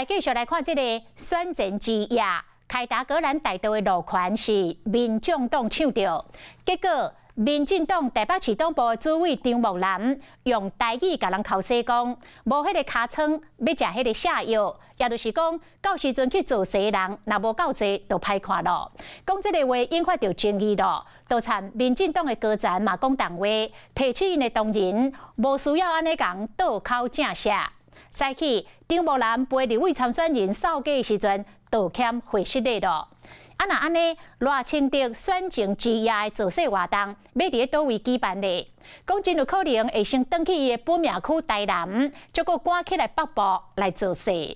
繼續來看這個選前之夜，凱達格蘭大道的路權是民眾黨搶著，結果民進黨台北市黨部的主委張木南用台語共人口說講，無彼个尻川欲食彼个瀉藥，也就是講到時陣去造勢的人，若無夠濟，就歹看咯。講這个話引發著爭議咯，就親民進黨的高層嘛講重話，提醒𪜶的同仁無需要按呢共倒口正寫。早起張木南陪立委參選人掃街的時陣，道歉會失禮咯。啊，若按呢，賴清德選前之夜的造勢活動，欲佇咧佗位舉辦咧？講真有可能會先轉去伊的本命區台南，才閣趕起來北部來造勢。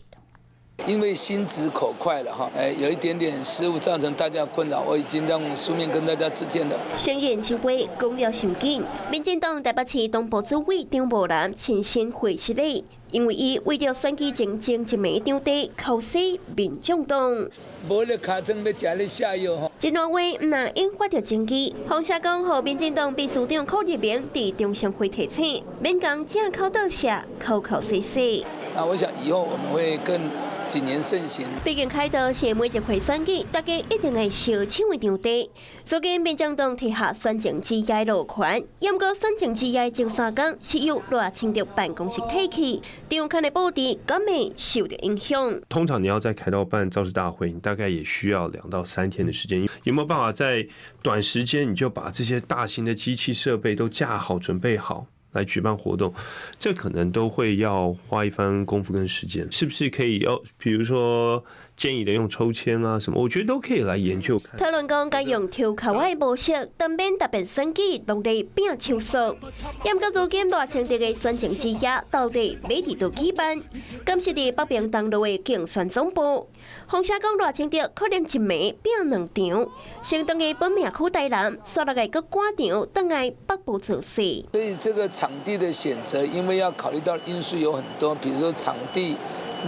因為心直口快了哈，誒，有一點點失誤造成大家困擾，我已經用書面跟大家致歉了。承認失話講了傷緊，民進黨台北市黨部主委張木南親身回失禮，因為伊為著選舉前前一暝場地口說民眾黨。無彼个尻川欲食咧瀉藥吼。這段話毋但引發著爭議，風聲講，予民進黨秘書長柯立明佇中常會提醒，免共正口倒寫，口口細細。那我想以後我們會更謹言慎行。畢竟凱道是每一回選舉，大家一定會相搶的場地。如今民進黨提下選前之夜路權，毋過選前之夜前3工是由賴清德辦公室提起，場勘的布置敢會受著影響。通常你要在凱道辦造勢大會，你大概也需要2到3天的時間。有沒有辦法在短時間你就把這些大型的機器設備都架好、準備好？來舉辦活動，這可能都會要花一番功夫跟時間，是不是可以要，比如說建議的用抽籤啊什麼，我覺得都可以來研究。討論講改用抽籤的模式，當免特別選舉攏咧拼手速。毋過如今賴清德的選前之夜到底欲佇佗舉辦？敢是佇北平東路的競選總部？風聲講賴清德可能一暝拼兩場，先轉去本命區台南，煞落來閣趕場轉來北部造勢。所以這個場地的選擇，因為要考慮到因素有很多，比如說場地、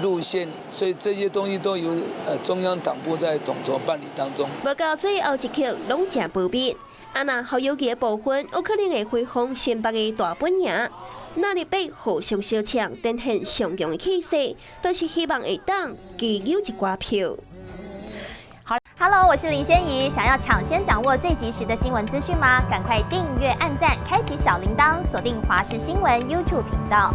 路線，所以這些東西都由中央黨部在統籌辦理當中。無到最後一刻攏誠保密，啊若侯友宜的部分有可能會回訪新北的大本營，那裡被互相相搶，展現上強的氣勢，都是希望會當持有一寡票。好，Hello，我是林仙怡，想要搶先掌握最及時的新聞資訊嗎？趕快訂閱、按讚、開啟小鈴鐺，鎖定華視新聞 YouTube 頻道。